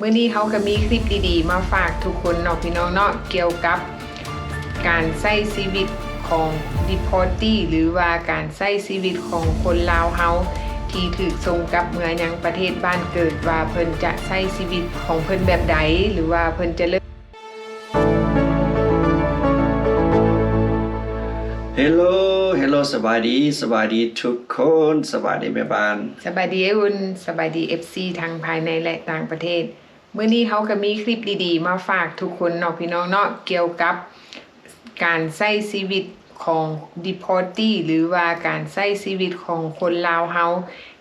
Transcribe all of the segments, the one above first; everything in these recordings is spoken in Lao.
ມື້ນີ້ເຮົາກໍມີຄລິບດີໆມາຝາກທຸກຄົນເນາະ ພີ່ນ້ອງເນາະ ກ່ຽວກັບການໃຊ້ຊີວິດຂອງ deportee ຫຼືວ່າການໃຊ້ຊີວິດຂອງຄົນລາວເຮົາ ທີ່ຖືກສົ່ງກັບເມືອຍັງປະເທດບ້ານເກີດ ວ່າເພິ່ນຈະໃຊ້ຊີວິດຂອງເພິ່ນແບບໃດ ຫຼືວ່າເພິ່ນຈະເລີ່ມ Hello Hello ສະບາຍດີ ສະບາຍດີທຸກຄົນ ສະບາຍດີແມ່ບ້ານ ສະບາຍດີອ້າຍອຸ່ນ ສະບາຍດີ ເອັຟຊີ ທັງພາຍໃນ ແລະ ຕ່າງປະເທດ. ມື້ນີ້ເຮົາກໍມີຄລິບດີໆມາຝາກທຸກຄົນເນາະ ພີ່ນ້ອງເນາະ ກ່ຽວກັບການໃຊ້ຊີວິດຂອງ deportee ຫຼືວ່າການໃຊ້ຊີວິດຂອງຄົນລາວເຮົາ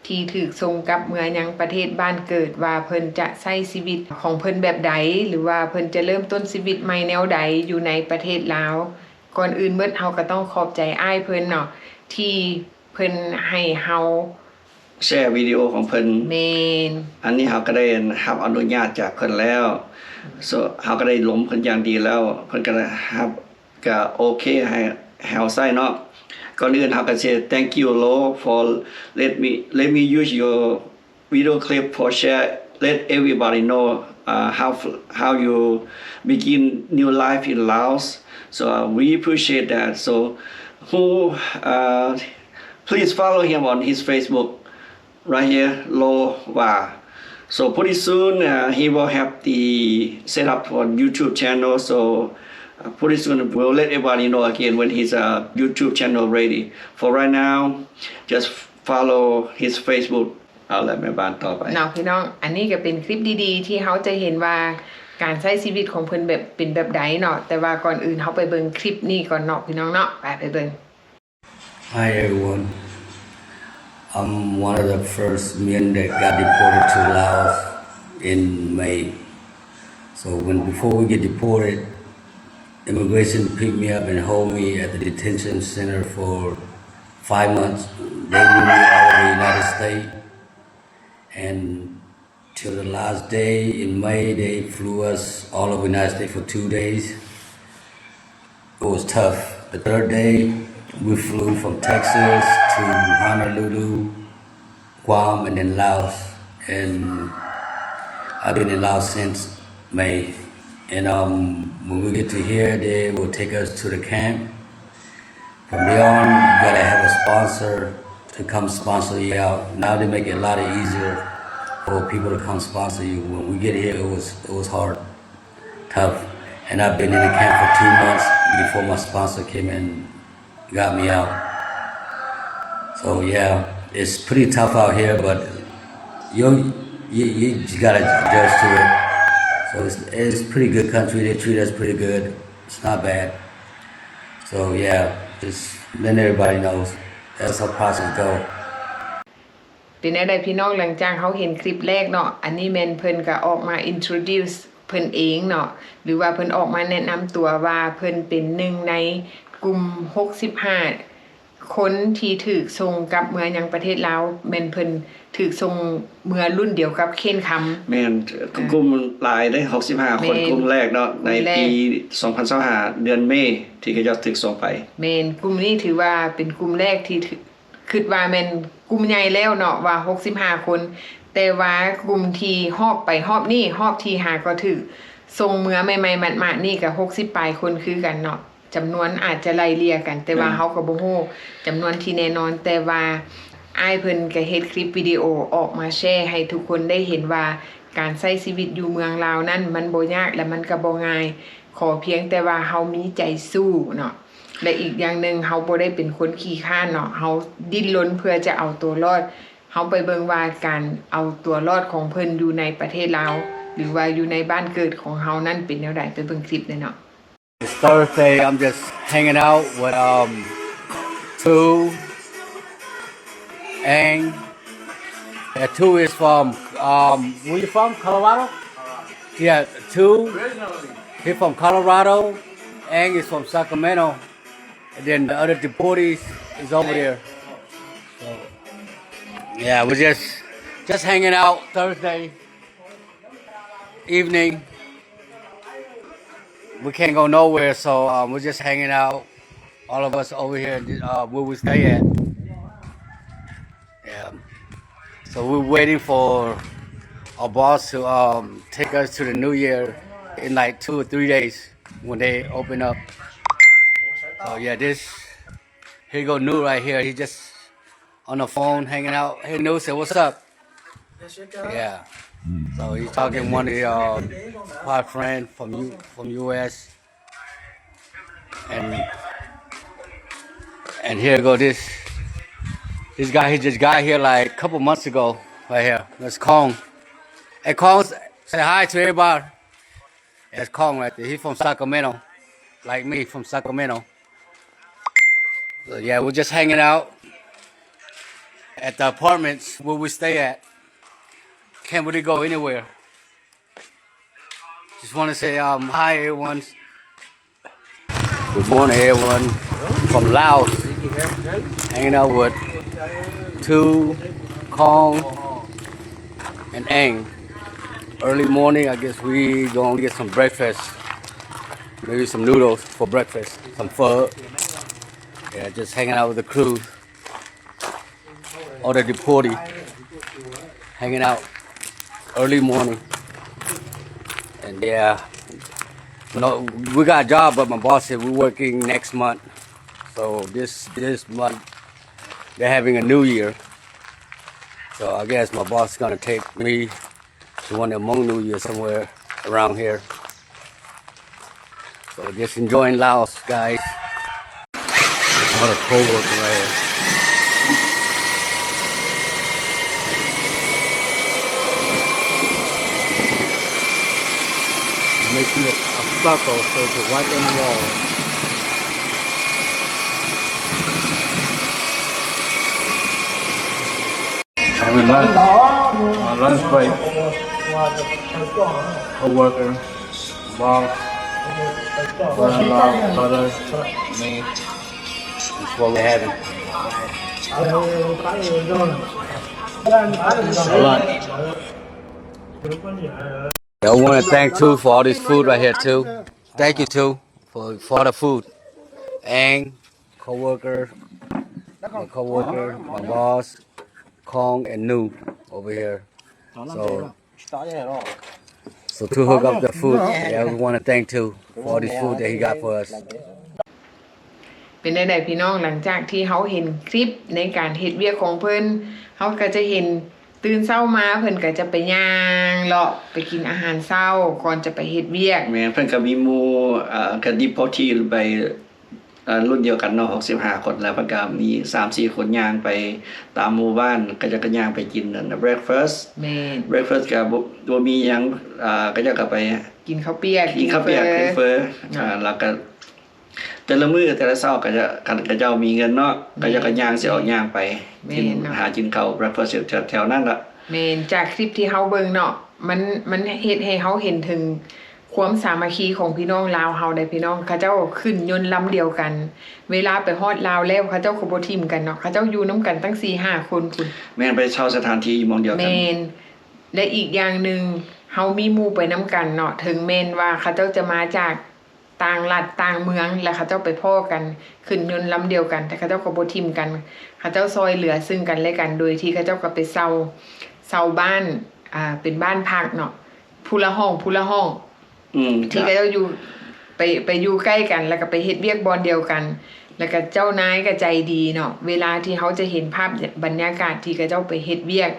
ທີ່ຖືກສົ່ງກັບເມືອຍັງປະເທດບ້ານເກີດ ວ່າເພິ່ນຈະໃຊ້ຊີວິດຂອງເພິ່ນແບບໃດ ຫຼືວ່າເພິ່ນຈະເລີ່ມຕົ້ນຊີວິດໃໝ່ແນວໃດຢູ່ໃນປະເທດລາວ. ກ່ອນອື່ນໝົດເຮົາກໍຕ້ອງຂອບໃຈອ້າຍເພິ່ນເນາະ ທີ່ເພິ່ນໃຫ້ເຮົາ ແຊວິດີໂອຂອງເພິ່ນ ແມ່ນ ອັນນີ້ເຮົາກໍໄດ້ ຮັບອະນຸຍາດຈາກເພິ່ນແລ້ວ so ເຮົາກໍໄດ້ລົມເພິ່ນຢ່າງດີແລ້ວ ເພິ່ນກໍໄດ້ຮັບ ກໍໂອເຄໃຫ້ ໃຫ້ເຮົາໃຊ້ເນາະ. ກ່ອນອື່ນເຮົາກໍຊິ thank you Lo for let me let me use your video clip for share let everybody know uh, how how you begin new life in Laos. So uh, we appreciate that. So who uh, please follow him on his Facebook right here, Lo Wa. So pretty soon uh, he will have the setup for YouTube channel. So uh, pretty soon we'll let everybody know again when his uh, YouTube channel ready. For right now, just follow his Facebook. ເອົາລະແມ່ບ້ານຕໍ່ໄປເນາະ ພີ່ນ້ອງ ອັນນີ້ກໍເປັນຄລິບດີໆ ທີ່ເຮົາຈະເຫັນວ່າການໃຊ້ຊີວິດຂອງເພິ່ນແບບເປັນແບບໃດເນາະ ແຕ່ວ່າກ່ອນອື່ນເຮົາໄປເບິ່ງຄລິບນີ້ກ່ອນເນາະ ພີ່ນ້ອງເນາະ ໄປໄປເບິ່ງ. Hi everyone. I'm one of the first men that got deported to Laos in May. So when before we get deported, immigration picked me up and hold me at the detention center for five months. They moved me all over the United States. And till the last day in May, they flew us all over the United States for two days. It was tough. The third day, we flew from Texas to Honolulu, Guam, and then Laos. And I've been in Laos since May. And um, when we get to here, they will take us to the camp. From there on, you gotta have a sponsor to come sponsor you out. Now they make it a lot easier for people to come sponsor you. When we get here, it was it was hard, tough. And I've been in the camp for two months before my sponsor came and got me out. So yeah, it's pretty tough out here, but you you you just gotta adjust to it. So it's it's pretty good country. They treat us pretty good. It's not bad. So yeah, just letting everybody knows that's how process go. ເປັນແນວໃດພີ່ນ້ອງ ຫຼັງຈາກເຮົາເຫັນຄລິບແລກເນາະ ອັນນີ້ແມ່ນເພິ່ນກໍອອກມາ introduce ເພິ່ນເອງເນາະ ຫຼືວ່າເພິ່ນອອກມາແນະນຳຕົວວ່າເພິ່ນເປັນໜຶ່ງໃນກຸ່ມຫົກສິບຫ້າຄົນທີ່ຖືກສົ່ງກັບເມືອຍັງປະເທດລາວ ແມ່ນເພິ່ນຖືກສົ່ງເມືອລຸ້ນດຽວກັບເຂນຄຳ. ແມ່ນ ກຸ່ມຫຼາຍເດ້ ຫົກສິບຫ້າຄົນ ກຸ່ມແລກເນາະ ໃນປີສອງພັນຊາວຫ້າ ເດືອນເມ ທີ່ເຂົາເຈົ້າຖືກສົ່ງໄປ. ແມ່ນ ກຸ່ມນີ້ຖືວ່າເປັນກຸ່ມແລກທີ່ ຄິດວ່າແມ່ນກຸ່ມໃຫຍ່ແລ້ວເນາະວ່າຫົກສິບຫ້າຄົນ ແຕ່ວ່າກຸ່ມທີ່ຮອບໄປຮອບນີ້ ຮອບທີ່ຫ້າກໍຖືກສົ່ງເມືອໃໝ່ໆ ໝາດໆນີ້ກໍຫົກສິບປາຍຄົນຄືກັນເນາະ ຈຳນວນອາດຈະໄລ່ເລ່ຍກັນ ແຕ່ວ່າເຮົາກໍບໍ່ຮູ້ຈຳນວນທີ່ແນ່ນອນ ແຕ່ວ່າອ້າຍເພິ່ນກໍເຮັດຄລິບວິດີໂອອອກມາແຊໃຫ້ທຸກຄົນໄດ້ເຫັນວ່າ ການໃຊ້ຊີວິດຢູ່ເມືອງລາວນັ້ນມັນບໍ່ຍາກ ແລະ ມັນກໍບໍ່ງ່າຍ ຂໍພຽງແຕ່ວ່າເຮົາມີໃຈສູ້ເນາະ. ແລະ ອີກຢ່າງໜຶ່ງ ເຮົາບໍ່ໄດ້ເປັນຄົນຂີ້ຄ້ານເນາະ ເຮົາດີ້ນລົນເພື່ອຈະເອົາຕົວລອດ ເຮົາໄປເບິ່ງວ່າການເອົາຕົວລອດຂອງເພິ່ນຢູ່ໃນປະເທດລາວ ຫຼືວ່າຢູ່ໃນບ້ານເກີດຂອງເຮົານັ້ນເປັນແນວໃດ ໄປເບິ່ງຄລິບເລີຍເນາະ. It's Thursday, I'm just hanging out with um two and Yeah, two is from um where you from? Colorado? Yeah, two. Originally. He from Colorado. Ang is from Sacramento. And then the other deportees is over there. So yeah, we're just just hanging out Thursday evening. We can't go nowhere, so um, we're just hanging out. All of us over here uh, where we stay at. Yeah. So we're waiting for our boss to, um, take us to the New Year in, like, two or three days when they open up. So, yeah, this, here go Nu right here. He just on the phone hanging out. Hey, Nu, say what's up. Yeah. So he's talking one of the, uh, my friend from U-, from U S. And, and here go this, this guy, he just got here, like, a couple months ago, right here. That's Kong. Hey, Kong, s-, say hi to everybody. That's Kong right there. He from Sacramento, like me, from Sacramento. So, yeah, we're just hanging out at the apartments where we stay at. Can't really go anywhere. Just wanna say, um, hi, everyone. Good morning, everyone. From Laos, hanging out with Tu, Kong, and Ang. Early morning, I guess we gonna get some breakfast. Maybe some noodles for breakfast, some pho. Yeah, just hanging out with the crew. All the deportee hanging out early morning. And yeah, no, we got a job, but my boss said we're working next month. So this, this month, they're having a new year. So I guess my boss is gonna take me to one of the Hmong New Year somewhere around here. So just enjoying Laos, guys. All the co-workers right here. Making it a circle so it's right on the wall. Having lunch, uh, lunch break. Co-worker, boss, brother-in-law, brother, me. That's what we're having. A lunch. I wanna thank Tu for all this food right here, Tu. Thank you, Tu, for, for the food. Ang, co-worker, my co-worker, my boss, Kong and Nu over here. So, so Tu hook up the food. Yeah, we wanna thank Tu for all this food that he got for us. ເປັນຈັ່ງໃດພີ່ນ້ອງ ຫຼັງຈາກທີ່ເຮົາເຫັນຄລິບໃນການເຮັດວຽກຂອງເພິ່ນ ເຮົາກໍຈະເຫັນຕື່ນເຊົ້າມາເພິ່ນກໍຈະໄປຍ່າງເລາະ ໄປກິນອາຫານເຊົ້າ ກ່ອນຈະໄປເຮັດວຽກ. ແມ່ນ ເພິ່ນກໍມີໝູ່ ເອີ ກໍດີພອດທີໄປ ເອີ ລຸ້ນດຽວກັນເນາະ ຫົກສິບຫ້າຄົນ ແລ້ວເພິ່ນກໍມີສາມສີ່ຄົນຍ່າງໄປຕາມໝູ່ບ້ານ ເຂົາເຈົ້າກໍຍ່າງໄປກິນອັນ breakfast. ແມ່ນ breakfast ກໍບໍ່ ບໍ່ມີຫຍັງ ເຂົາເຈົ້າກໍໄປກິນເຂົ້າປຽກ ກິນເຂົ້າປຽກ ກິນເຝີ ກິນເຝີ ເນາະ ແລ້ວກໍແຕ່ລະມື້ແຕ່ລະເຊົ້າ ເຂົາເຈົ້າ ຄັນເຂົາເຈົ້າມີເງິນເນາະ ເຂົາເຈົ້າກໍຍ່າງ ແມ່ນ ຊິອອກຍ່າງໄປ ແມ່ນ ກິນ ເນາະ ຫາກິນເຂົ້າ breakfast ແຖວ ແຖວນັ້ນລະ. ແມ່ນ ຈາກຄລິບທີ່ເຮົາເບິ່ງເນາະ ມັນ ມັນເຮັດໃຫ້ເຮົາເຫັນເຖິງຄວາມສາມັກຄີຂອງພີ່ນ້ອງລາວເຮົາໃດ໋ພີ່ນ້ອງ ເຂົາເຈົ້າຂຶ້ນຍົນລຳດຽວກັນ ເວລາໄປຮອດລາວແລ້ວ ເຂົາເຈົ້າກໍບໍ່ຖິ້ມກັນເນາະ ເຂົາເຈົ້າຢູ່ນຳກັນຕັ້ງສີ່ຫ້າຄົນພຸ້ນ. ແມ່ນ ໄປເຊົ່າສະຖານທີ່ຢູ່ໝ່ອງດຽວກັນ. ແມ່ນ ແລະ ອີກຢ່າງໜຶ່ງ ເຮົາມີໝູ່ໄປນຳກັນເນາະ ເຖິງແມ່ນວ່າເຂົາເຈົ້າຈະມາຈາກ ຕ່າງລັດຕ່າງເມືອງ ແລ້ວເຂົາເຈົ້າໄປພໍ້ກັນ ຂຶ້ນຍົນລຳດຽວກັນ ແຕ່ເຂົາເຈົ້າກໍບໍ່ຖິ້ມກັນ ເຂົາເຈົ້າຊ່ອຍເຫຼືອຊຶ່ງກັນແລະກັນ ໂດຍທີ່ເຂົາເຈົ້າກໍໄປເຊົ່າ ເຊົ່າບ້ານ ອ່າ ເປັນບ້ານພັກເນາະ ຜູ້ລະຫ້ອງ ຜູ້ລະຫ້ອງ ອືມ ທີ່ເຂົາເຈົ້າຢູ່ ໄປ ໄປຢູ່ໃກ້ກັນ ແລ້ວກໍໄປເຮັດວຽກບ່ອນດຽວກັນ ແລ້ວກໍເຈົ້ານາຍກໍໃຈດີເນາະ ເວລາທີ່ເຮົາຈະເຫັນພາບບັນຍາກາດທີ່ເຂົາເຈົ້າໄປເຮັດວຽກ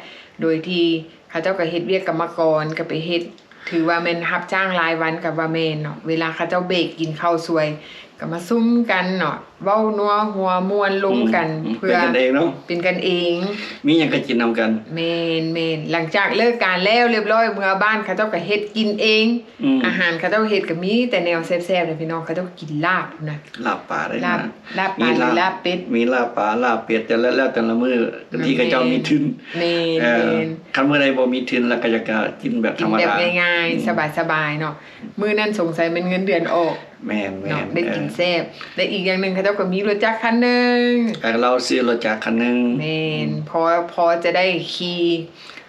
ໂດຍທີ່ເຂົາເຈົ້າກໍເຮັດວຽກກຳມະກອນ ກໍໄປເຮັດ ຖືວ່າແມ່ນຮັບຈ້າງລາຍວັນກໍວ່າແມ່ນເນາະ ເວລາເຂົາເຈົ້າເບຣກກິນເຂົ້າສວຍ ກໍມາຊຸມກັນເນາະ ເວົ້ານົວຫົວມ່ວນລົມກັນ ອືມ ເພື່ອ ເປັນກັນເອງເນາະ ເປັນກັນເອງ ມີຫຍັງກໍກິນນຳກັນ. ແມ່ນໆ ຫຼັງຈາກເລີກການແລ້ວລຽບຮ້ອຍ ເມືອບ້ານເຂົາເຈົ້າກໍເຮັດກິນເອງ ອືມ ອາຫານເຂົາເຈົ້າເຮັດກໍມີແຕ່ແນວແຊບໆ ນະພີ່ນ້ອງ ເຂົາເຈົ້າກິນລາບພຸ້ນນະ ລາບປາເດ້ ລາບ ລາບປາ ມີລາບ ຫຼືລາບເປັດ ມີລາບປາ ລາບເປັດ ແຕ່ລະ ແລ້ວແຕ່ລະມື້ ແມ່ນ ທີ່ເຂົາເຈົ້າມີທຶນ ແມ່ນ ເອີ ແມ່ນ ຄັນມື້ໃດບໍ່ມີທຶນແລ້ວກໍຢາກ ກໍກິນແບບທຳມະດາ ກິນແບບງ່າຍໆ ອືມ ສະບາຍໆເນາະ ມື້ນັ້ນສົງໄສແມ່ນເງິນເດືອນອອກ ແມ່ນໆ ເນາະ ໄດ້ກິນແຊບ ແລະ ອີກຢ່າງໜຶ່ງເຂົາເຈົ້າກໍມີລົດຈັກຄັນໜຶ່ງ ເອີ ລາວຊື້ລົດຈັກຄັນໜຶ່ງ ແມ່ນ ອືມ ພໍ ພໍຈະໄດ້ຂີ່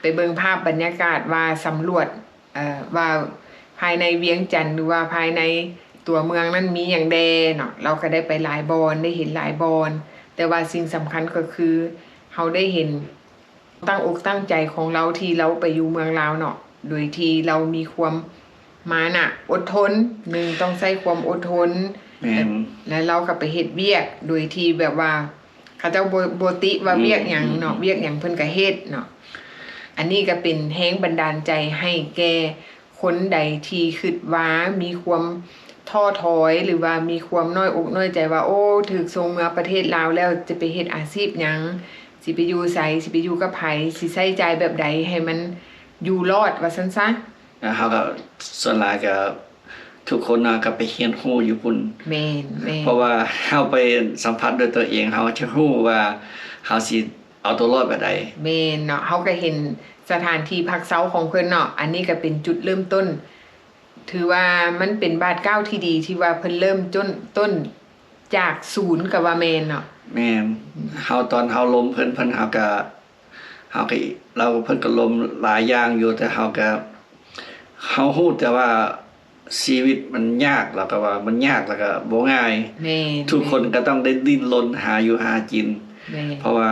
ໄປເບິ່ງພາບບັນຍາກາດວ່າສຳຫຼວດ ເອີ ວ່າພາຍໃນວຽງຈັນ ຫຼືວ່າພາຍໃນຕົວເມືອງນັ້ນມີຫຍັງແດ່ເນາະ ລາວກໍໄດ້ໄປຫຼາຍບ່ອນ ໄດ້ເຫັນຫຼາຍບ່ອນ ແຕ່ວ່າສິ່ງສຳຄັນກໍຄືເຮົາໄດ້ເຫັນ ຕັ້ງອົກຕັ້ງໃຈຂອງລາວທີ່ລາວໄປຢູ່ເມືອງລາວເນາະ ໂດຍທີ່ລາວມີຄວາມມານະ ອົດທົນ. ໜຶ່ງ ຕ້ອງໃຊ້ຄວາມອົດທົນ ແມ່ນ ແລະ ລາວກໍໄປເຮັດວຽກໂດຍທີ່ແບບວ່າ ເຂົາເຈົ້າບໍ່ ບໍ່ຕິວ່າ ອືມ ວຽກຫຍັງເນາະ ອືມ ວຽກຫຍັງເພິ່ນກໍເຮັດເນາະ. ອັນນີ້ກໍເປັນແຮງບັນດານໃຈໃຫ້ແກ່ຄົນໃດທີ່ຄິດວ່າມີຄວາມທໍ້ຖອຍ ຫຼືວ່າມີຄວາມນ້ອຍອົກນ້ອຍໃຈວ່າ ໂອ້ ຖືກສົ່ງເມືອປະເທດລາວແລ້ວ ຈະໄປເຮັດອາຊີບຫຍັງ ຊິໄປຢູ່ໃສ ຊິໄປຢູ່ກັບໃຜ ຊິໃຊ້ຈ່າຍແບບໃດໃຫ້ມັນຢູ່ລອດ ວ່າຊັ້ນຊະ. ແລ້ວເຮົາກໍ ສ່ວນຫຼາຍກໍ ທຸກຄົນນະກໍໄປຮຽນຮູ້ຢູ່ພຸ້ນ. ແມ່ນໆ ເພາະວ່າເຮົາໄປສຳຜັດດ້ວຍຕົວເອງ ເຮົາຈະຮູ້ວ່າເຮົາຊິເອົາຕົວລອດແບບໃດ. ແມ່ນເນາະ ເຮົາກໍເຫັນສະຖານທີ່ພັກເຊົາຂອງເພິ່ນເນາະ ອັນນີ້ກໍເປັນຈຸດເລີ່ມຕົ້ນ ຖືວ່າມັນເປັນບາດກ້າວທີ່ດີ ທີ່ວ່າເພິ່ນເລີ່ມຕົ້ນ ຕົ້ນຈາກສູນກໍວ່າແມ່ນເນາະ. ແມ່ນ ເຮົາ ຕອນເຮົາລົມເພິ່ນ ເພິ່ນ ເຮົາກໍ ເຮົາກໍ ລາວ ເພິ່ນກໍລົມຫຼາຍຢ່າງຢູ່ ແຕ່ເຮົາກໍ ເຮົາຮູ້ແຕ່ວ່າຊີວິດມັນຍາກ ລາວກໍວ່າມັນຍາກ ແລ້ວກໍບໍ່ງ່າຍ. ແມ່ນ ທຸກຄົນກໍຕ້ອງໄດ້ດີ້ນລົນຫາຢູ່ຫາກິນ. ແມ່ນ ເພາະວ່າ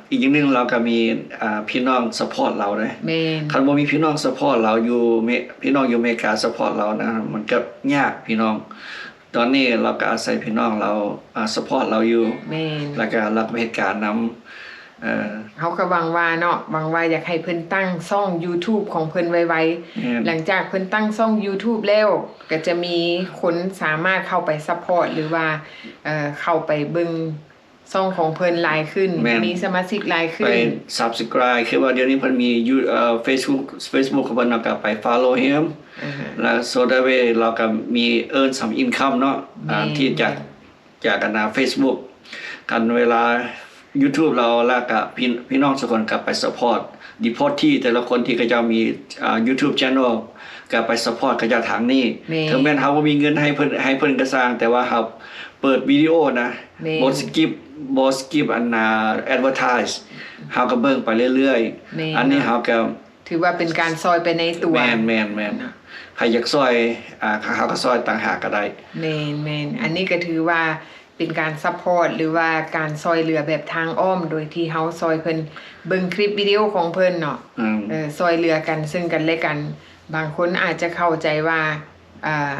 ອີກຢ່າງໜຶ່ງ ລາວກໍມີ ອ່າ ພີ່ນ້ອງຊັບພອດລາວເດ້. ແມ່ນ ຄັນບໍ່ມີພີ່ນ້ອງຊັບພອດລາວຢູ່ເມ ພີ່ນ້ອງຢູ່ເມກາຊັບພອດລາວນະ ມັນກໍຍາກພີ່ນ້ອງ. ຕອນນີ້ລາວກໍອາໄສພີ່ນ້ອງລາວ ອ່າ ຊັບພອດລາວຢູ່. ແມ່ນ ແລ້ວກໍລາວກໍເຮັດການນຳ. ເອີ ເຮົາກໍຫວັງວ່າເນາະ ຫວັງວ່າຢາກໃຫ້ເພິ່ນຕັ້ງຊ່ອງ YouTube ຂອງເພິ່ນໄວໆ. ແມ່ນ ຫຼັງຈາກເພິ່ນຕັ້ງຊ່ອງ YouTube ແລ້ວ ກໍຈະມີຄົນສາມາດເຂົ້າໄປຊັບພອດ ຫຼືວ່າ ເອີ ເຂົ້າໄປເບິ່ງຊ່ອງຂອງເພິ່ນຫຼາຍຂຶ້ນ. ແມ່ນ ມີສະມາຊິກຫຼາຍຂຶ້ນ ໄປ subscribe ຄືວ່າດຽວນີ້ເພິ່ນມີຢູ່ ເອີ Facebook Facebook ຂອງເພິ່ນ ແລ້ວກໍໄປ follow him ອາຮະ ແລ້ວ so that way ລາວກໍມີ earn some income ເນາະ. ແມ່ນ ອ່າ ທີ່ຈາກ ຈາກອັນນ່າ Facebook ຄັນເວລາ YouTube ລາວ ແລ້ວກໍພີ່ ພີ່ນ້ອງທຸກຄົນກໍໄປ support deportee ແຕ່ລະຄົນທີ່ເຂົາເຈົ້າມີ ອ່າ YouTube channel ກໍໄປ support ເຂົາເຈົ້າທາງນີ້. ແມ່ນ ເຖິງແມ່ນເຮົາບໍ່ມີເງິນໃຫ້ເພິ່ນ ໃຫ້ເພິ່ນກໍຊ່າງ ແຕ່ວ່າເຮົາເປີດວິດີໂອນະ. ແມ່ນ ບໍ່ skip ບໍ່ skip ອັນນ່າ advertise ເຮົາກໍເບິ່ງໄປເລື້ອຍໆ. ແມ່ນ ອັນນີ້ເຮົາກໍ ຖືວ່າເປັນການຊ່ອຍໄປໃນຕົວ. ແມ່ນໆໆ ໃຜຢາກຊ່ອຍ ອ່າ ເຮົາກໍຊ່ອຍຕ່າງຫາກກໍໄດ້. ແມ່ນໆ ອັນນີ້ກໍຖືວ່າເປັນການ support ຫຼືວ່າການຊ່ອຍເຫຼືອແບບທາງອ້ອມ ໂດຍທີ່ເຮົາຊ່ອຍເພິ່ນເບິ່ງຄລິບວິດີໂອຂອງເພິ່ນເນາະ. ອືມ ເອີ ຊ່ອຍເຫຼືອກັນເຊິ່ງກັນແລະກັນ. ບາງຄົນອາດຈະເຂົ້າໃຈວ່າ ອ່າ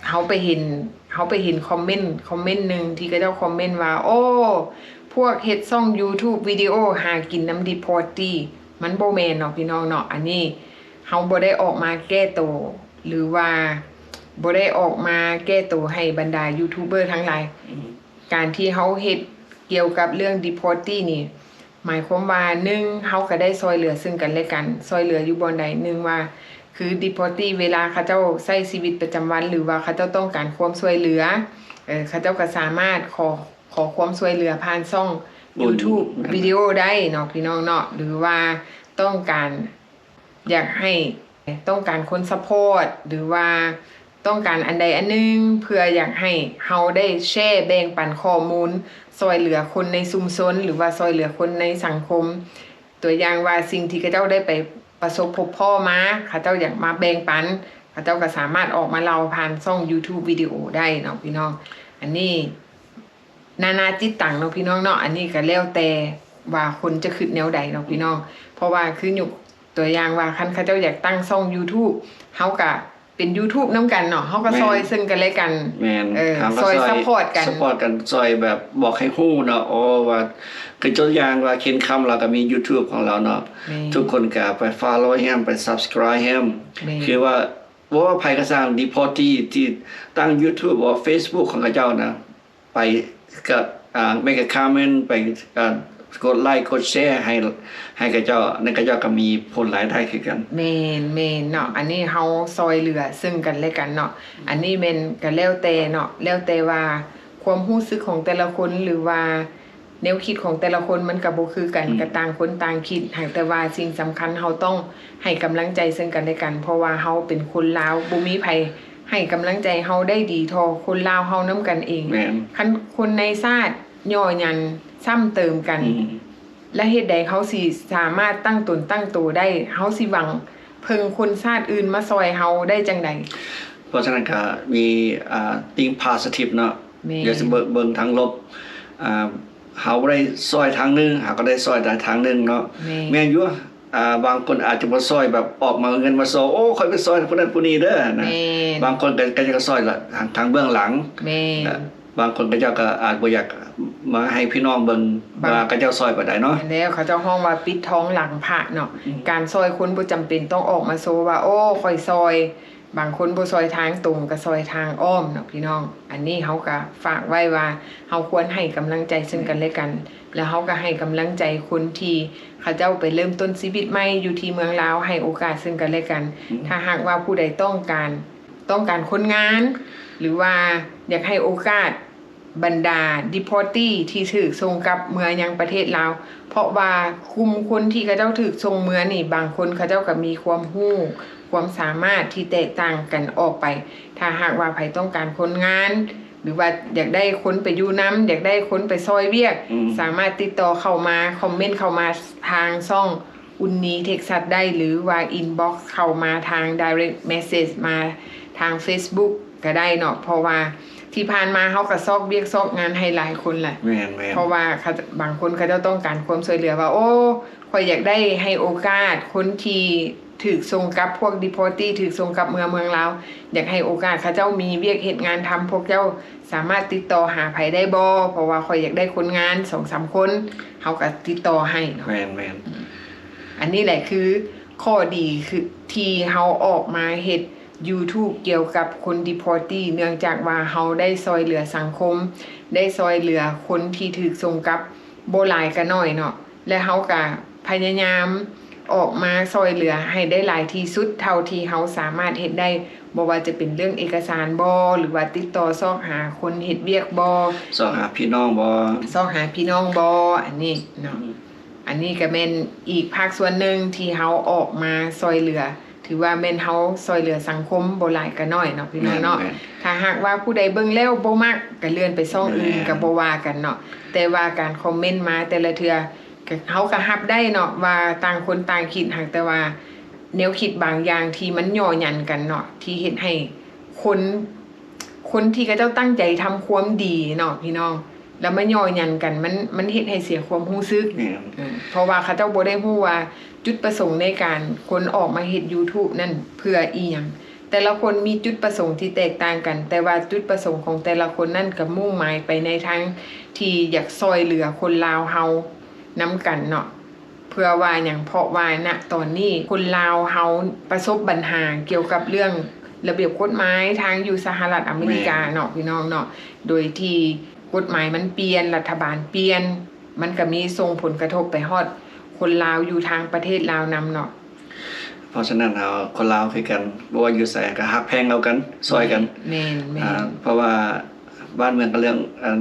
ເຮົາໄປເຫັນ ເຮົາໄປເຫັນຄອມເມັນ ຄອມເມັນໜຶ່ງທີ່ເຂົາເຈົ້າຄອມເມັນວ່າ ໂອ້ ພວກເຮັດຊ່ອງ YouTube ວິດີໂອຫາກິນນຳ deportee ມັນບໍ່ແມ່ນເນາະ ພີ່ນ້ອງເນາະ. ອັນນີ້ເຮົາບໍ່ໄດ້ອອກມາແກ້ໂຕ ຫຼືວ່າບໍ່ໄດ້ອອກມາແກ້ໂຕໃຫ້ບັນດາ YouTuber ທັງຫຼາຍ. ອືມ ການທີ່ເຮົາເຮັດກ່ຽວກັບເລື່ອງ deportee ນີ້ ໝາຍຄວາມວ່າ ໜຶ່ງ ເຮົາກໍໄດ້ຊ່ອຍເຫຼືອເຊິ່ງກັນແລະກັນ. ຊ່ອຍເຫຼືອຢູ່ບ່ອນໃດ? ໜຶ່ງວ່າ ຄື deportee ເວລາເຂົາເຈົ້າໃຊ້ຊີວິດປະຈຳວັນ ຫຼືວ່າເຂົາເຈົ້າຕ້ອງການຄວາມຊ່ວຍເຫຼືອ ເອີ ເຂົາເຈົ້າກໍສາມາດຂໍ ຂໍຄວາມຊ່ວຍເຫຼືອຜ່ານຊ່ອງ YouTube ວິດີໂອໄດ້ເນາະ ພີ່ນ້ອງເນາະ. ຫຼືວ່າຕ້ອງການ ຢາກໃຫ້ ຕ້ອງການຄົນ support ຫຼືວ່າຕ້ອງການອັນໃດອັນໜຶ່ງ ເພື່ອຢາກໃຫ້ເຮົາໄດ້ແຊແບ່ງປັນຂໍ້ມູນ ຊ່ອຍເຫຼືອຄົນໃນຊຸມຊົນ ຫຼືວ່າຊ່ອຍເຫຼືອຄົນໃນສັງຄົມ. ຕົວຢ່າງວ່າ ສິ່ງທີ່ເຂົາເຈົ້າໄດ້ໄປປະສົບພົບພໍ້ມາ ເຂົາເຈົ້າຢາກມາແບ່ງປັນ ເຂົາເຈົ້າກໍສາມາດອອກມາເລົ່າຜ່ານຊ່ອງ YouTube ວິດີໂອໄດ້ເນາະ ພີ່ນ້ອງ. ອັນນີ້ ນານາຈິດຕັງເນາະ ພີ່ນ້ອງເນາະ. ອັນນີ້ກໍແລ້ວແຕ່ວ່າຄົນຈະຄິດແນວໃດເນາະ ພີ່ນ້ອງ. ເພາະວ່າຄືຍົກຕົວຢ່າງວ່າ ຄັນເຂົາເຈົ້າຢາກຕັ້ງຊ່ອງ YouTube ເຮົາກໍເປັນ YouTube ນຳກັນເນາະ ເຮົາກໍ ແມ່ນ ຊ່ອຍເຊິ່ງກັນແລະກັນ. ແມ່ນ ເອີ ເຮົາກໍ ຊ່ອຍ ຊ່ອຍ support ກັນ support ກັນ ຊ່ອຍແບບບອກໃຫ້ຮູ້ເນາະ. ໂອ້ ວ່າຄືຕົວຢ່າງວ່າ ເຄນຄຳລາວກໍມີ YouTube ຂອງລາວເນາະ. ແມ່ນ ທຸກຄົນກໍໄປ follow him ໄປ subscribe him. ແມ່ນ ຄືວ່າ ບໍ່ວ່າໃຜກໍຊ່າງ deportee ທີ່ຕັ້ງ YouTube ຫຼື Facebook ຂອງເຂົາເຈົ້ານະ ໄປກໍ ອ່າ make a comment ໄປ ອ່າ ກົດໄລກົດແຊໃຫ້ ໃຫ້ເຂົາເຈົ້າ ນັ້ນເຂົາເຈົ້າກໍມີຜົນລາຍໄດ້ຄືກັນ. ແມ່ນໆເນາະ. ອັນນີ້ເຮົາຊ່ອຍເຫຼືອເຊິ່ງກັນແລະກັນເນາະ. ອັນນີ້ແມ່ນກໍແລ້ວແຕ່ເນາະ ແລ້ວແຕ່ວ່າຄວາມຮູ້ສຶກຂອງແຕ່ລະຄົນ ຫຼືວ່າ ແນວຄິດຂອງແຕ່ລະຄົນມັນກໍບໍ່ຄືກັນ ອືມ ກໍຕ່າງຄົນຕ່າງຄິດ. ຫາກແຕ່ວ່າສິ່ງສຳຄັນເຮົາຕ້ອງໃຫ້ກຳລັງໃຈເຊິ່ງກັນແລະກັນ ເພາະວ່າເຮົາເປັນຄົນລາວ ບໍ່ມີໃຜໃຫ້ກຳລັງໃຈເຮົາໄດ້ດີເທົ່າຄົນລາວເຮົານຳກັນເອງ. ແມ່ນ ຄັນຄົນໃນຊາດຍໍ້ຢັນຊ້ຳເຕີມກັນ ອືມ ແລະເຮັດໃດເຮົາຊິສາມາດຕັ້ງຕົນຕັ້ງໂຕໄດ້? ເຮົາຊິຫວັງເພິ່ງຄົນຊາດອື່ນມາຊ່ອຍເຮົາໄດ້ຈັ່ງໃດ? ເພາະສະນັ້ນກໍມີ ອ່າ think positive ເນາະ. ແມ່ນ ຢ່າຊິເບິ່ງ ເບິ່ງທາງລົບ. ອ່າ ເຮົາບໍ່ໄດ້ຊ່ອຍທາງໜຶ່ງ ເຮົາກໍໄດ້ຊ່ອຍໄດ້ທາງໜຶ່ງເນາະ. ແມ່ນ ແມ່ນຢູ່ ອ່າ ບາງຄົນອາດຈະບໍ່ຊ່ອຍແບບອອກມາເງິນມາຊໍ່ ໂອ້ ຂ້ອຍໄປຊ່ອຍຜູ້ນັ້ນຜູ້ນີ້ເດີນະ. ແມ່ນ ບາງຄົນກໍ ກໍຢາກຊ່ອຍລະ ທາງ ທາງເບື້ອງຫຼັງ. ແມ່ນ ແລະ ບາງຄົນເຂົາເຈົ້າກໍອາດບໍ່ຢາກມາໃຫ້ພີ່ນ້ອງເບິ່ງ ບາງ ວ່າເຂົາເຈົ້າຊ່ອຍປານໃດເນາະ. ແມ່ນແລ້ວ ເຂົາເຈົ້າຮ້ອງວ່າປິດທອງຫຼັງພະເນາະ. ອືມ ການຊ່ອຍຄົນບໍ່ຈຳເປັນຕ້ອງອອກມາໂຊວ່າ ໂອ້ ຂ້ອຍຊ່ອຍ. ບາງຄົນບໍ່ຊ່ອຍທາງຕົງ ກໍຊ່ອຍທາງອ້ອມເນາະພີ່ນ້ອງ. ອັນນີ້ເຮົາກໍຝາກໄວ້ວ່າ ເຮົາຄວນໃຫ້ກຳລັງໃຈເຊິ່ງກັນແລະກັນ ແລ້ວເຮົາກໍໃຫ້ກຳລັງໃຈຄົນທີ່ເຂົາເຈົ້າໄປເລີ່ມຕົ້ນຊີວິດໃໝ່ຢູ່ທີ່ເມືອງລາວ ໃຫ້ໂອກາດເຊິ່ງກັນແລະກັນ. ອືມ ຖ້າຫາກວ່າຜູ້ໃດຕ້ອງການ ຕ້ອງການຄົນງານ ຫຼືວ່າຢາກໃຫ້ໂອກາດ ບັນດາ deportee ທີ່ຖືກສົ່ງກັບເມືອຍັງປະເທດລາວ ເພາະວ່າກຸ່ມຄົນທີ່ເຂົາເຈົ້າຖືກສົ່ງເມືອນີ້ ບາງຄົນເຂົາເຈົ້າກໍມີຄວາມຮູ້ ຄວາມສາມາດທີ່ແຕກຕ່າງກັນອອກໄປ. ຖ້າຫາກວ່າໃຜຕ້ອງການຄົນງານ ຫຼືວ່າຢາກໄດ້ຄົນໄປຢູ່ນຳ ຢາກໄດ້ຄົນໄປຊ່ອຍວຽກ ອືມ ສາມາດຕິດຕໍ່ເຂົ້າມາ ຄອມເມັນເຂົ້າມາທາງຊ່ອງ ອຸ່ນນີເທັກຊັສໄດ້ ຫຼືວ່າ inbox ເຂົ້າມາທາງ direct message ມາທາງ Facebook ກໍໄດ້ເນາະ. ເພາະວ່າທີ່ຜ່ານມາເຮົາກໍຊອກວຽກຊອກງານໃຫ້ຫຼາຍຄົນແຫຼະ. ແມ່ນໆ ເພາະວ່າເຂົາ ບາງຄົນເຂົາເຈົ້າຕ້ອງການຄວາມຊ່ວຍເຫຼືອວ່າ ໂອ້ ຂ້ອຍຢາກໄດ້ໃຫ້ໂອກາດຄົນທີ່ຖືກສົ່ງກັບ ພວກ deportee ຖືກສົ່ງກັບເມືອເມືອງລາວ ຢາກໃຫ້ໂອກາດເຂົາເຈົ້າມີວຽກເຮັດງານທຳ ພວກເຈົ້າ ສາມາດຕິດຕໍ່ຫາໃຜໄດ້ບໍ່? ເພາະວ່າຂ້ອຍຢາກໄດ້ຄົນງານສອງສາມຄົນ ເຮົາກໍຕິດຕໍ່ໃຫ້ເນາະ. ແມ່ນໆ ອັນນີ້ແຫຼະຄືຂໍ້ດີ ຄືທີ່ເຮົາອອກມາເຮັດ YouTube ກ່ຽວກັບຄົນ deportee ເນື່ອງຈາກວ່າເຮົາໄດ້ຊ່ອຍເຫຼືອສັງຄົມ ໄດ້ຊ່ອຍເຫຼືອຄົນທີ່ຖືກສົ່ງກັບ ບໍ່ຫຼາຍກໍໜ້ອຍເນາະ. ແລະ ເຮົາກະພະຍາຍາມອອກມາຊ່ອຍເຫຼືອໃຫ້ໄດ້ຫຼາຍທີ່ສຸດເທົ່າທີ່ເຮົາສາມາດເຮັດໄດ້, ບໍ່ວ່າຈະເປັນເລື່ອງເອກະສານບໍ ຫຼືວ່າຕິດຕໍ່ຊອກຫາຄົນເຮັດວຽກບໍ, ຊອກຫາພີ່ນ້ອງບໍ, ຊອກຫາພີ່ນ້ອງບໍ ອັນນີ້ເນາະ. ອືມ ອັນນີ້ກະແມ່ນອີກພາກສ່ວນໜຶ່ງທີ່ເຮົາອອກມາຊ່ອຍເຫຼືອ. ຖືວ່າແມ່ນເຮົາຊ່ອຍເຫຼືອສັງຄົມບໍ່ຫຼາຍກໍໜ້ອຍເນາະ ພີ່ນ້ອງເນາະ. ແມ່ນໆ ຖ້າຫາກວ່າຜູ້ໃດເບິ່ງແລ້ວບໍ່ມັກ ກໍເລື່ອນໄປຊ່ອງອື່ນ ແມ່ນ ກໍບໍ່ວ່າກັນເນາະ. ແຕ່ວ່າການຄອມເມັນມາແຕ່ລະເທື່ອ ກໍ ເຮົາກໍຮັບໄດ້ເນາະ ວ່າຕ່າງຄົນຕ່າງຄິດ, ຫາກແຕ່ວ່າແນວຄິດບາງຢ່າງທີ່ມັນຍໍ້ຢັນກັນເນາະ ທີ່ເຮັດໃຫ້ຄົນ ຄົນທີ່ເຂົາເຈົ້າຕັ້ງໃຈທຳຄວາມດີເນາະ ພີ່ນ້ອງ ແລ້ວມາຍໍ້ຢັນກັນ ມັນ ມັນເຮັດໃຫ້ເສຍຄວາມຮູ້ສຶກ. ແມ່ນ ເອີ ເພາະວ່າເຂົາເຈົ້າບໍ່ໄດ້ຮູ້ວ່າຈຸດປະສົງໃນການຄົນອອກມາເຮັດ YouTube ນັ້ນເພື່ອອີ່ຫຍັງ. ແຕ່ລະຄົນມີຈຸດປະສົງທີ່ແຕກຕ່າງກັນ, ແຕ່ວ່າຈຸດປະສົງຂອງແຕ່ລະຄົນນັ້ນກໍມຸ່ງໝາຍໄປໃນທາງທີ່ຢາກຊ່ອຍເຫຼືອຄົນລາວເຮົານຳກັນເນາະ. ເພື່ອວ່າຫຍັງ? ເພາະວ່າ ນະ ຕອນນີ້ຄົນລາວເຮົາປະສົບບັນຫາກ່ຽວກັບເລື່ອງລະບຽບກົດໝາຍທາງຢູ່ສະຫະລັດອາເມລິກາເນາະ ແມ່ນ ພີ່ນ້ອງເນາະ, ໂດຍທີ່ກົດໝາຍມັນປ່ຽນ, ລັດຖະບານປ່ຽນ, ມັນກະມີສົ່ງຜົນກະທົບໄປຮອດຄົນລາວຢູ່ທາງປະເທດລາວນຳເນາະ. ເພາະສະນັ້ນ ເຮົາຄົນລາວຄືກັນ ບໍ່ວ່າຢູ່ໃສກໍຮັກແພງເອົາກັນ ຊ່ອຍກັນ. ແມ່ນໆ ອ່າ ເພາະວ່າບ້ານເມືອງກໍເລື່ອງ ອັນ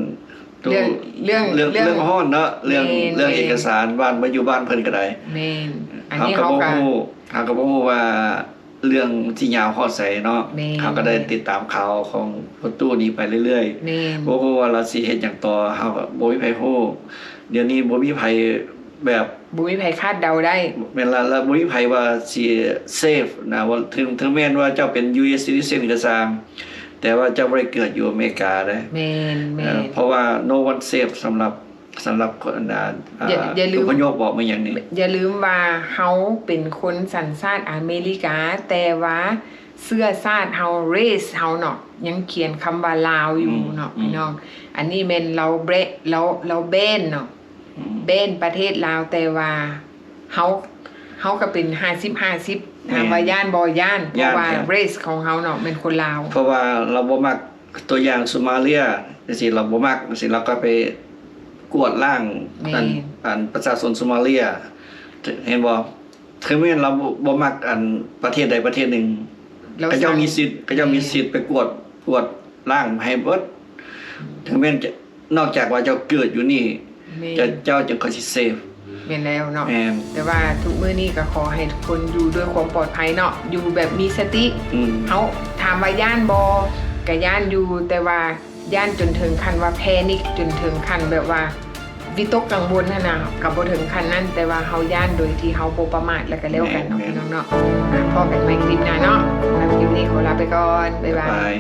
ເລື່ອງ ເລື່ອງ ເລື່ອງ ເລື່ອງຮ້ອນເນາະ ເລື່ອງ ແມ່ນໆ ເລື່ອງເອກະສານ ບ້ານ ມາຢູ່ບ້ານເພິ່ນກໍໄດ້. ແມ່ນ ອັນນີ້ເຮົາກໍ ເຮົາກໍບໍ່ຮູ້ ເຮົາກໍບໍ່ຮູ້ວ່າເລື່ອງຊິຍາວຮອດໃສເນາະ. ແມ່ນ ເຮົາກໍໄດ້ຕິດຕາມຂ່າວຂອງພໍ່ຕູ້ນີ້ໄປເລື້ອຍໆ. ແມ່ນ ບໍ່ຮູ້ວ່າລາວຊິເຮັດຫຍັງຕໍ່ ເຮົາກໍບໍ່ມີໃຜຮູ້. ດຽວນີ້ບໍ່ມີໃຜແບບ ບໍ່ມີໃຜຄາດເດົາໄດ້. ແມ່ນລະ ລະບໍ່ມີໃຜວ່າຊິເຊຟນະ ວ່າເຖິງ ເຖິງແມ່ນວ່າເຈົ້າເປັນ ຢູເອັສ citizen ກໍຊ່າງ ແຕ່ວ່າເຈົ້າບໍ່ໄດ້ເກີດຢູ່ອາເມລິກາເດ້. ແມ່ນໆ ເອີ ເພາະວ່າ no one safe ສຳລັບ ສຳລັບຄົນ ອ່າ ຢ່າ ຢ່າລືມ ອະພະຍົບບໍ ແມ່ນຫຍັງນີ້ ຢ່າລືມວ່າເຮົາເປັນຄົນສັນຊາດອາເມລິກາ ແຕ່ວ່າເຊື້ອຊາດເຮົາ race ເຮົາເນາະ ຍັງຂຽນຄຳວ່າລາວຢູ່ເນາະ ອືມ ພີ່ນ້ອງ. ອັນນີ້ແມ່ນລາວແບ ລາວ ລາວແບນເນາະ ອືມ ແບນປະເທດລາວ ແຕ່ວ່າເຮົາ ເຮົາກໍເປັນຫ້າສິບຫ້າສິບ. ແມ່ນ ຖາມວ່າຢ້ານບໍ່? ຢ້ານ ຢ້ານ ເພາະວ່າ race ຂອງເຮົາເນາະ ແມ່ນຄົນລາວ. ເພາະວ່າລາວບໍ່ມັກ ຕົວຢ່າງ ໂຊມາເລຍຈັ່ງຊີ້ ລາວບໍ່ມັກຈັ່ງຊີ້ ລາວກໍໄປກວາດລ້າງ ແມ່ນ ອັນ ອັນປະຊາຊົນໂຊມາເລຍ ເຫັນບໍ່? ເຖິງແມ່ນລາວບໍ່ ບໍ່ມັກ ອັນ ປະເທດໃດປະເທດໜຶ່ງ ເຂົາເຈົ້າມີສິດ ເຂົາເຈົ້າມີສິດໄປກວາດ ກວາດລ້າງໃຫ້ເບິດ. ເຖິງແມ່ນຈະ ນອກຈາກວ່າເຈົ້າເກີດຢູ່ນີ້ ແມ່ນ ເຈົ້າ ເຈົ້າຈຶ່ງຄ່ອຍຊິເຊຟ. ແມ່ນແລ້ວເນາະ. ແມ່ນ ແຕ່ວ່າທຸກມື້ນີ້ກໍຂໍໃຫ້ທຸກຄົນຢູ່ດ້ວຍຄວາມປອດໄພເນາະ ຢູ່ແບບມີສະຕິ. ອືມ ເຮົາ ຖາມວ່າຢ້ານບໍ່? ກໍຢ້ານຢູ່ ແຕ່ວ່າຢ້ານຈົນເຖິງຂັ້ນວ່າ panic ຈົນເຖິງຂັ້ນແບບວ່າ ວິຕົກກັງວົນຫັ້ນນະ ກໍບໍ່ເຖິງຂັ້ນນັ້ນ ແຕ່ວ່າເຮົາຢ້ານໂດຍທີ່ເຮົາບໍ່ປະໝາດ ແລ້ວກໍແລ້ວກັນເນາະ ແມ່ນໆ ພີ່ນ້ອງເນາະ. ອ່າ ພໍ້ກັນໃໝ່ຄລິບໜ້າເນາະ. ສຳລັບຄລິບນີ້ຂໍລາໄປກ່ອນ ບາຍບາຍ ບາຍບາຍ.